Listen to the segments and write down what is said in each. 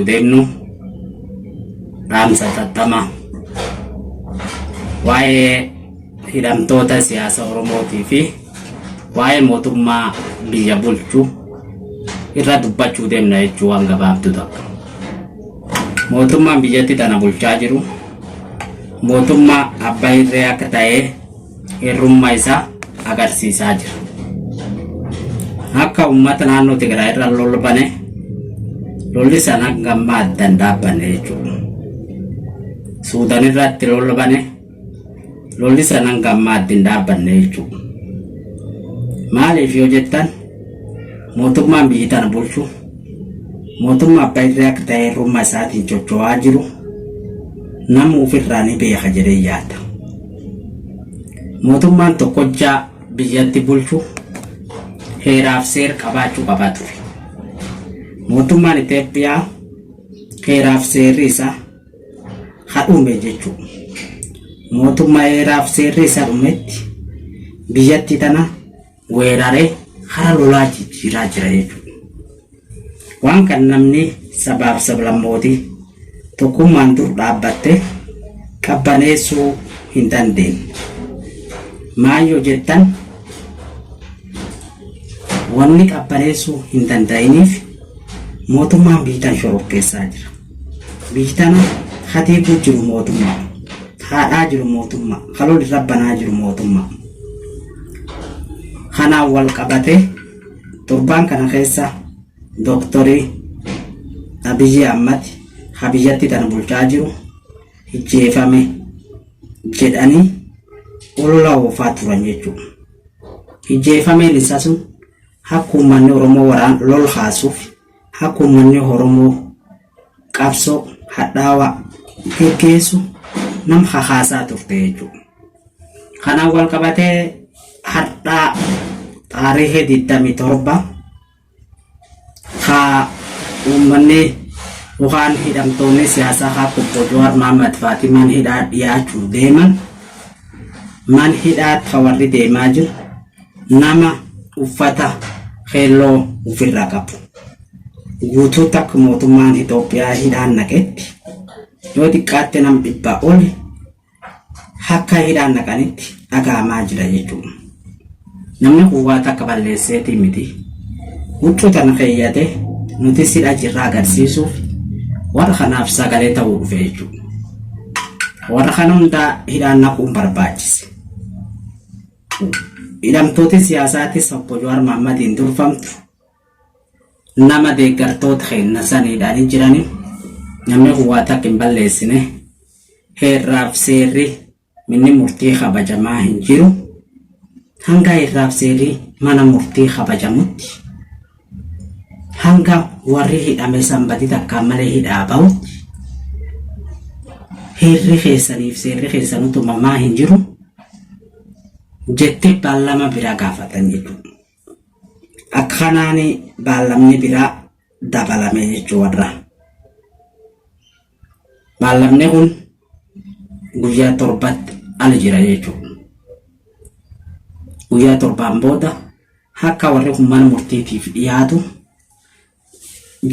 Deemnu dhaamsa tattamaa waa'ee hidhamtoota siyaasa Oromootii fi waa'ee mootummaa biyya bulchu irra dubbachuu deemna jechuu waan gabaabdu takka. Mootummaan biyyatti tana bulchaa jiru mootummaa abbaa irree akka ta'e irrummaa isaa agarsiisaa jira. Akka uummata naannoo Tigraay irra lol bane lolli sana hanga ammaa adda hin dhaabbanne jechuudha. Suudaan irratti lol bane lolli sana hanga ammaa adda hin dhaabbanne jechuudha. Maaliif yoo jettan, mootummaan biyyi tana bulchu mootummaa abbaa irree akka ta'e irrummaa isaatiin socho'aa jiru nama ofirraa ni beeka jedhee yaada. Mootummaan tokkochaa biyyatti bulchu heeraaf seer qabaachuu qaba ture. Mootummaan Itoophiyaa heeraaf seerri isaa hadhume jechuudha. Mootummaa heeraaf seerri isaa dhumetti biyyatti tana weeraree hara lolaa jijjiiraa jira jechuudha. Waan kan namni sabaaf sablammootii tokkummaan dur dhaabbatte qabbaneessuu hin dandeenye. Maal yoo jettan, wanni qabbaneessuu hin danda'iniif mootummaan biyyi tan shororkeessaa jira. Biyyi tana hatiikuu jiru mootummaa, haadhaa jiru mootummaa, kalol irra banaa jiru mootummaa. Kanaan wal qabatee torbaan kana keessa Dooktorii Abiyyi Ahmad ha biyyatti tana bulchaa jiru ijjeefame jedhanii olola oofaa turan jechuudha. Ijjeefameen isaa sun akka uummanni Oromoo waraan lol kaasuuf, akka uummanni Oromoo qabsoo hadhaawaa geggeessu nam kakaasaa turte jechuudha. Kanaan wal qabatee har'aa taarihii 27 haa uummanni yookaan hidhamtoonni siyaasaa haa obbo Jawaar Mohammad Faatimaan hidhaa dhiyaachuuf deeman, man hidhaa warri deemaa jiru nama uffata keelloo ofirraa qabu. Guutuutti akka mootummaan Itoophiyaa hidhaan naqetti yoo xiqqaatte nam 100 oli akka hidhaan naqanitti dhaga'amaa jira jechuudha. Namni kun waa takka balleesseetii miti. Huccuu tana keeyyate nuti sidha jirra agarsiisuuf warra kanaaf sagalee ta'uu dhufe jechuudha. Warra kana hundaa hidhaan naquun barbaachise. Hidhamtooti siyaasaatis obbo Jawaar Mahaammadiin durfamtu nama deeggartoota keenya saniidhaan jirani, namni kun waa takka hin balleessine, heerraaf seerri minni murtii kabajamaa hin jiru, hanga heerraaf seerri mana murtii kabajamutti, hanga warri hidhame sanbati takkaan malee hidhaa bahutti, heerri keessaniif seerri keessan tumamaa hin jiru jettee baallama biraa gaafatan jechuudha. Akka kanaan baallamni biraa dabalame jechuu warra. Baallamni kun guyyaa 7tti ala jira jechuudha. Guyyaa 7n booda akka warri kun mana murtiitiif dhiyaatu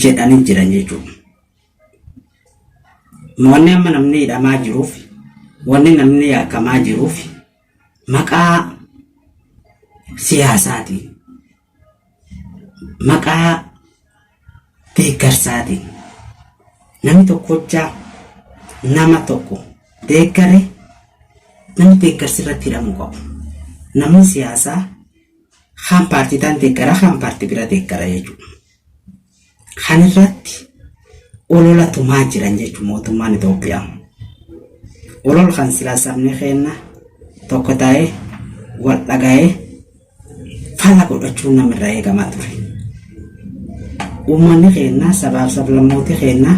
jedhanii jiran jechuudha. Wanni amma namni hidhamaa jiruuf, wanni namni yakkamaa jiruuf maqaa siyaasaatiin, maqaa deeggarsaatiin. Namni tokkochaa nama tokko deeggare, namni deeggarsi irratti hidhamuu qabu. Namni siyaasaa kaan paartii taan deeggara, kaan paartii bira deeggara jechuudha. Kan irratti olola tumaa jiran jechuudha mootummaan Itoophiyaa. Olola kan silaa sabni keenya tokko ta'ee wal dhaga'ee fala godhachuun namirraa eegamaa ture. Uummanni keenya, sabaaf sablammooti keenya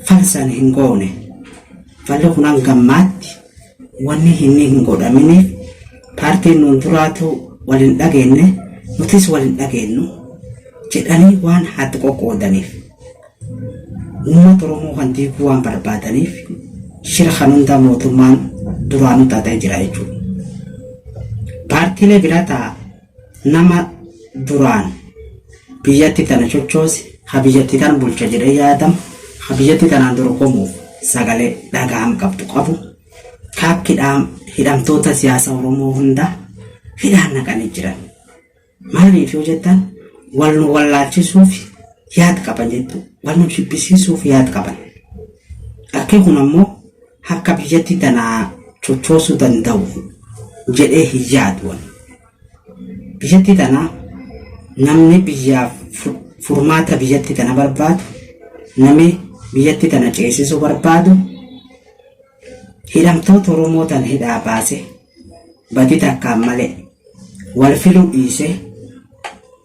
falsan hin goone. Falli kun hanga ammaatti wanni inni hin godhaminiif paartiin nuun duraatu wal hin dhageenye, nutis wal hin dhageenyu jedhanii waan haati qoqqoodaniif, uummata Oromoo kan diiguu waan barbaadaniif shira kan hundaa mootummaan duraanuu xaxee jira jechuudha. Paartiilee biraa ta'a, nama duraan biyyatti tana chochoose, ha biyyatti tana bulcha jedhee yaadamu. ka biyyatti tanaan dorgomuuf sagalee dhaga'am qabdu qabu kaak hidhamtoota siyaasa Oromoo hunda hidhaan naqanii jiran. Maaliif yoo jettan wal nu wallaalchisuuf yaad qaban jettu wal nu jibbisiisuuf yaad qaban. Akki kun ammoo akka biyyatti tanaa chochoosuu danda'u jedhee hin yaadu. Biyyatti tana namni biyyaaf furmaata biyyatti tana barbaadu, namni biyyatti tana ceesisuu barbaadu hidhamtoota Oromoo tan hidhaa baase badii takkaan malee wal filuu dhiisee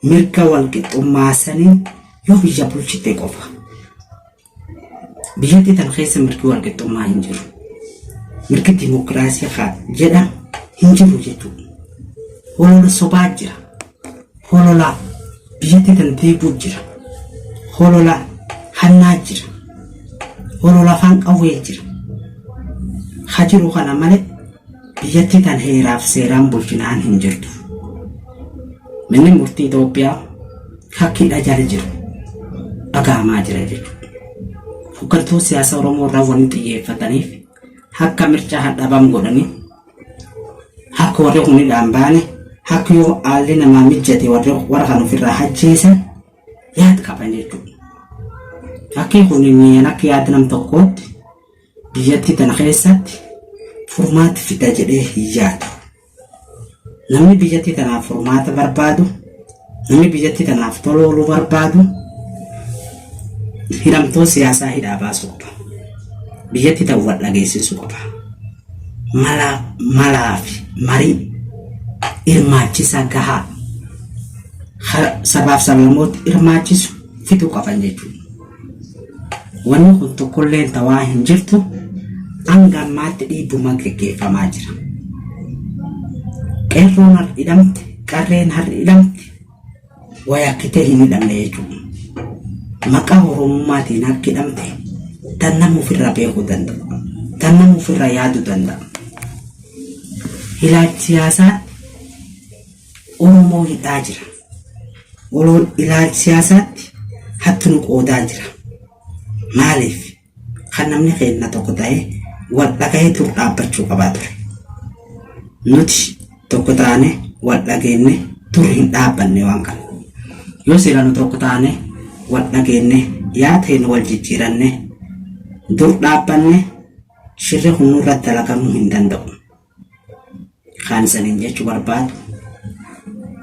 mirga wal qixxummaa saniin yoo biyya bulchite qofa. Biyyattii tana keessa mirgi wal qixxummaa hin jiru. Mirgi dimokiraasii haa jedhan hin jiru jechuudha. Holola sobaa jira. Holola biyyattii tana diiguu jira. Holola hannaa jira. Holola afaan qawwee jira. Ha jiru kana malee biyyattii tan heeraaf seeraan bulchinaan hin jirtu. Manni murtii Itoophiyaa hakkiidha jala jiru dhaga'amaa jira jechuudha. Hoggantoota siyaasa Oromoo irraa wanni xiyyeeffataniif akka mircaa hadhabam godhanii akka warri kun hidhaan baane akka yoo haalli namaa mijjate warri warra kan ofirraa ajjeesan yaad qaban jechuudha. Akki kun inni akka yaada nam tokkootti biyyattii tana keessatti furmaata fida jedhee hin yaadu. Namni biyyattii tanaaf furmaata barbaadu, namni biyyattii tanaaf tola ooluu barbaadu, hidhamtoota siyaasaa hidhaa baasuu qaba. Biyyattii tan wal dhageessisuu qaba. Malaa malaa fi marii hirmaachisaa gahaa sabaaf sablammoota hirmaachisu fiduu qaban jechuudha. Wanni kun tokkolleen tawaa hin jirtu hanga ammaatti dhiibbuma geggeeffamaa jira. Qeerroon har'i hidhamte, qarreen har'i hidhamte, wayakkitee hin hidhamne jechuudha. Maqaa Oromummaatiin akka hidhamte tan nama ofirraa beekuu danda'u, tan nama ofirraa yaaduu danda'u. Ilaalchi siyaasaa Oromoo hidhaa jira. Ilaalchi siyaasaatti hattu nu qoodaa jira. Maaliif? Kan namni keenya tokko ta'ee wal dhagahee dur dhaabbachuu qabaa ture. Nuti tokko taane wal dhageenne dur hin dhaabbanne waan kana. Yoo sila nu tokko taane wal dhageenne yaa ta'e wal jijjiiranne dur dhaabbanne shirri kun nurra dalagamuu hin danda'u. Kaan saniin jechuu barbaadu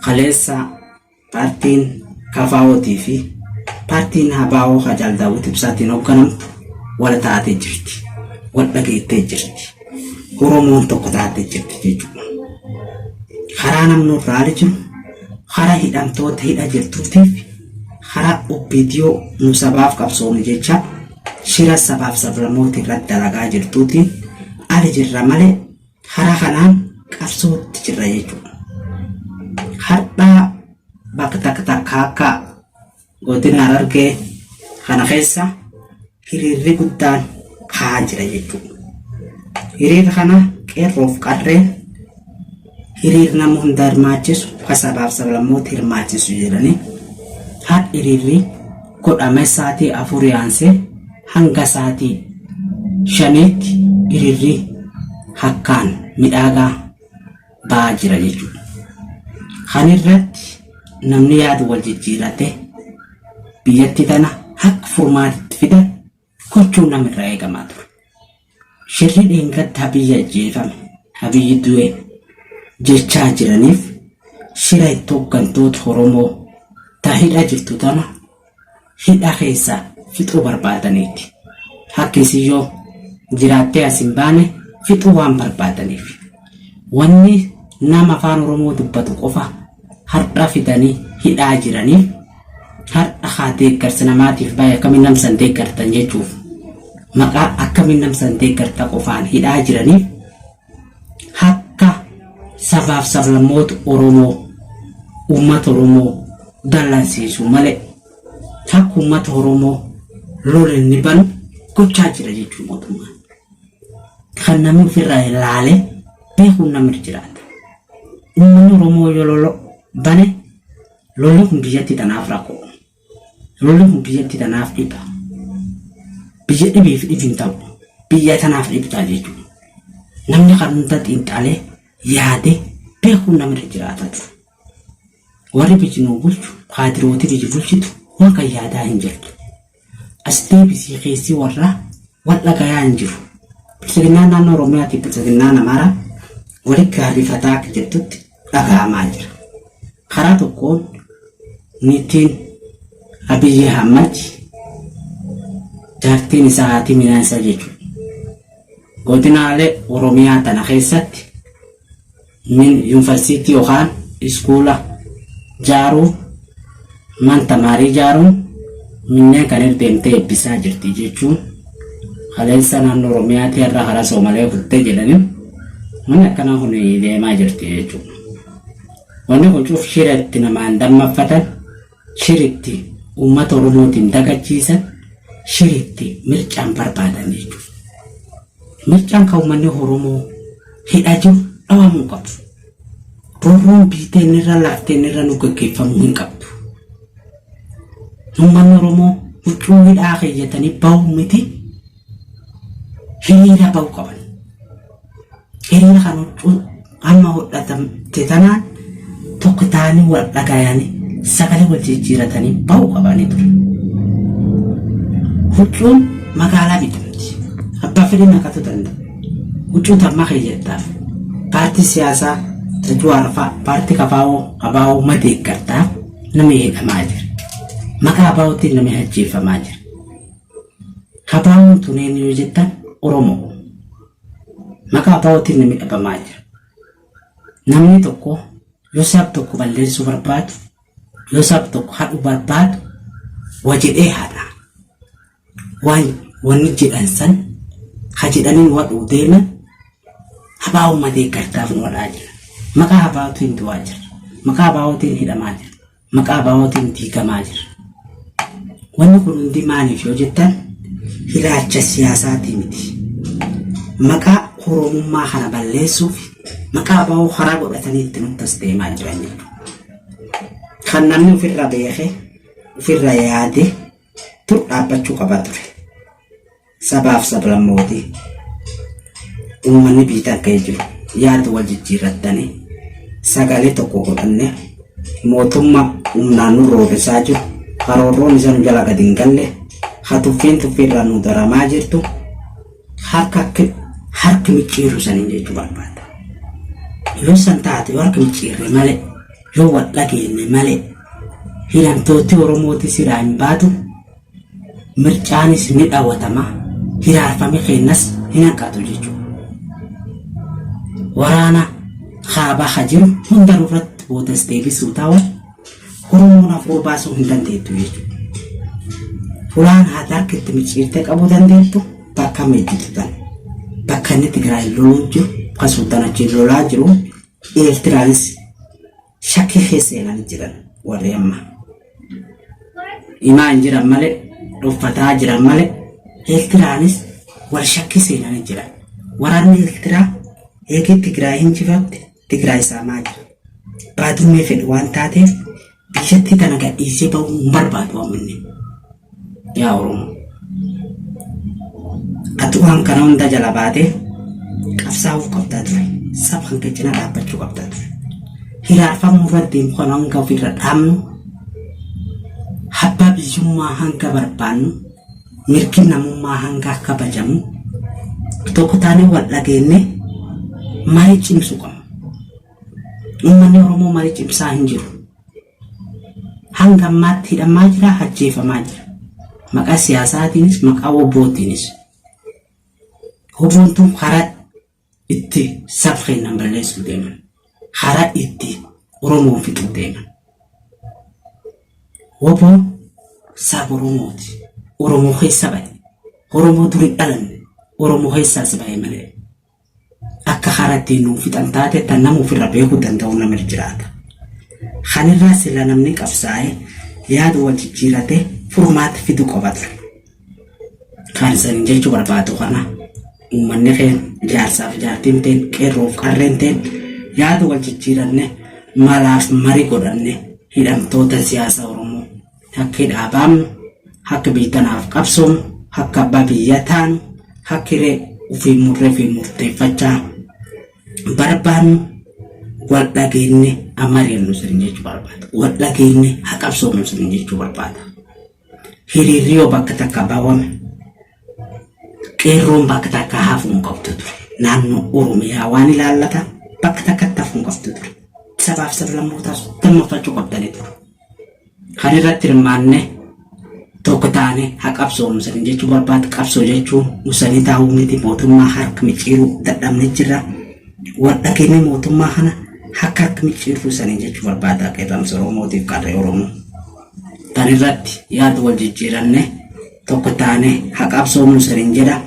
kaleessa paartiin KFOtii fi paartiin ABO ka Jaal Daawwit Ibsaatiin hoogganamtu wal taatee jirti. Wal dhageettee jirti. Oromoon tokko taatee jirti jechuudha. Karaa namni irraa ala jiru, karaa hidhamtoota hidha jirtuutiif, karaa OPDO nu sabaaf qabsoomne jecha shira sabaaf sablammoota irratti dalagaa jirtuutiin ala jirra malee karaa kanaan qabsootti jirra jechuudha. Har'aa bakka takka takka akka godina Harargee kana keessa hiriirri guddaan ka'aa jira jechuudha. Hiriira kana qeerroof qarreen hiriir nama hunda hirmaachisu ka sabaaf sablammoota hirmaachisu jedhanii har hiriirri godhame sa'aatii afurii aansee hanga sa'aatii shaniitti hiriirri hakkaan midhaagaa ba'aa jira jechuudha. Kan irratti namni yaada wal jijjiirate biyyatti tana akka furmaatitti fidan gochuun namirraa eegamaa ture. Shirri dheengadda Abiyyi ajjeefame, Abiyyi du'e jechaa jiraniif shira itti hooggantoota Oromoo ta hidha jirtu tana hidha keessa fixuu barbaadaniiti. Akka isin yoo jiraattee as hin baane fixuu waan barbaadaniif. Wanni nama afaan Oromoo dubbatu qofa har'a fidanii hidhaa jiraniif har'a haa deeggarsa namaatiif baay'ee akkamiin namsan deeggartan jechuuf maqaa akkamiin namsan deeggarta qofaan hidhaa jiraniif akka sabaaf sablammoota Oromoo uummata Oromoo dallansiisu malee akka uummata Oromoo lola inni banu gochaa jira jechuun mootummaan. Kan namni ofirraa ilaalee beekuun namni jiraata. Uummanni Oromoo yoo lola bane lolli kun biyyatti tanaaf rakkoo. Lolli kun biyyatti tanaaf dhiba. Biyya dhibiif dhib hin ta'u. Biyya tanaaf dhib ta'a jechuudha. Namni kan hunda xiinxalee yaadee beekuun namirra jiraata ture. Warri biyyi nu bulchu, kaadirooti biyyi bulchitu waan kan yaadaa hin jirtu. As deebisii keessi warraa wal dhagayaa hin jiru. Biltsiginnaan naannoo Oromiyaatii biltsiginnaan Amaaraa walitti gaarrifataa akka jirtutti dhaga'amaa jira. Karaa tokkoon niitiin Abiyyi Ahmad jaartiin isaa haati minaa isaa jechuudha. Godinaalee Oromiyaa tana keessatti min yuunivarsiitii yookaan iskuula jaaruu man tamaarii jaaruun minneen kan irra deemtee eebbisaa jirti jechuun kaleessa naannoo Oromiyaatii irra karaa Soomalee kuttee jedhanii wanni akkanaa kun deemaa jirti jechuudha. Wanni kun cuuf shira itti namaan dammaffatan, shira itti uummata Oromootiin dagachiisan, shira itti mircaan barbaadan jechuudha. Mircaan kan uummanni Oromoo hidhaa jiru dhawamuu qabu. Roorroon biiteen irra lafteen irra nu gaggeeffamuu hin qabdu. Uummanni Oromoo huccuu hidhaa keeyyatanii bahuu miti hiriira bahuu qaban. Hiriira kan huccuu amma hodhatamte tanaan tokko ta'anii wal dhagayanii sagalee wal jijjiiratanii bahuu qabanii ture. Huccuun magaalaa bitamti. Abbaa fedhe naqatuu danda'a. Huccuu tammaa keeyyattaaf. Paartii siyaasaa ta Jawaar fa'a paartii KFO ABO madeeggartaaf namni hidhamaa jira. Maqaa ABOtiin namni ajjeefamaa jira. ABOn tun eenyu yoo jettan Oromoo. Maqaa ABOtiin namni dhabamaa jira. Namni tokko yoo sab tokko balleessuu barbaadu, yoo sab tokko hadhu barbaadu, wa jedhee hadha. Waan wanni jedhan san ha jedhanii nu hadhuu deeman ABOma deeggartaaf nu hadhaa jira. Maqaa ABOtiin du'aa jira. Maqaa ABOtiin hidhamaa jira. Maqaa ABOtiin diigamaa jira. Wanni kun hundi maaliif yoo jettan ilaalcha siyaasaatii miti. Maqaa Oromummaa kana balleessuuf maqaa ABO karaa godhatanii itti nutti as deemaa jiran jechuudha. Kan namni ofirra beekee ofirra yaadee tur dhaabbachuu qaba ture. Sabaaf sablammootii uummanni biyya akka jiru yaada wal jijjiirrattanii sagalee tokko godhanne mootummaa humnaan nu roobisaa jiru karoorroon isa nu jala gadi hin galle ha tuffiin tuffiirraa nu daramaa jirtu harka akka harki micciirru saniin jechuu barbaada. Yoo san taate yoo harka micciirre malee yoo wal dhageenye malee hidhamtooti Oromootis hidhaa hin baatu mircaanis ni dhawatama hiraarfame keennas hin hanqatu jechuudha. Waraana kaabaa ha jiru hunda irratti boodas deebisuu ta'u Oromoon hafuura baasuu hin dandeettu jechuudha. Fulaan haati harka itti micciirtee qabuu dandeettu bakka miidhitu tan. Bakka inni Tigraay loluu jiru, kan Suudaan achiin lolaa jiru, Eertiraanis shakkii keessa seenanii jiran warri amma. Himaa hin jiran malee, dhoffataa jiran malee, Eertiraanis wal shakkii seenanii jiran. Waraanni Eertiraa eegee Tigraay hinjifatte Tigraay saamaa jira. Baadummee fedhu waan taateef biyyattii tana gadhiisee bahuu hin barbaadu amma inni. Yaa Oromoo. Ati waan kana hunda jala baatee qabsaa'uu qabdaa ture. Saba kan kee cinaa dhaabbachuu qabdaa ture. Hiraarfamuu irra deemu kana hanga ofirra dhaabnu abbaa biyyummaa hanga barbaannu mirgi namummaa hanga kabajamu tokko taanee wal dhageenye marii cimsuu qabna. Uummanni Oromoo marii cimsaa hin jiru. Hanga ammaatti hidhamaa jira, ajjeefamaa jira. Maqaa siyaasaatiinis, maqaa wobbootiinis. Wobboon tun karaa itti saba keenyan balleessuu deeman. Karaa itti Oromoon fixuu deeman. Woboon saba Oromooti. Oromoo keessa bahe. Oromoo duri dhalanne. Oromoo keessaas bahe malee. Akka karaa ittiin nuuf fixan taate tan nama ofirra beekuu danda'u namni jiraata. Kanirraa sila namni qabsaa'ee yaada wal jijjiiratee furmaata fiduu qaba ture. Kan isin jechuu barbaadu kana uummanni keenya jaarsaaf jaartiin teen qeerroof qarreen teen yaada wal jijjiiranne malaaf marii godhanne hidhamtoota siyaasa Oromoo akka hidhaa baafnu akka biyya tanaaf qabsoomnu. Akka abbaa biyyaa taanu, akka hiree ofii murree fi murteeffachaa barbaannu wal dhageenne amariyannu isin jechuu barbaada. Wal dhageenne haa qabsoomnu isin jechuu barbaada. Hiriirri yoo bakka takka baawame qeerroon bakka takka hafuu hin qabdu ture. Naannoo Oromiyaa waan ilaallata bakka takkatti hafuu hin qabdu ture. Sabaaf sablammootaas dammaqfachuu qabdanii ture. Kan irratti hirmaanne tokko taane haa qabsoomnu isin jechuu barbaada. Qabsoo jechuun usanii taa'uu miti mootummaa harka micciiruu dadhabne jirra. Wal dhageenye mootummaa kana akka harka micciirru isanii jechuu barbaada qeerransa Oromootiif qarree Oromoo. Kan irratti yaada wal jijjiiranne tokko taane haa qabsoomnu isiniin jedha.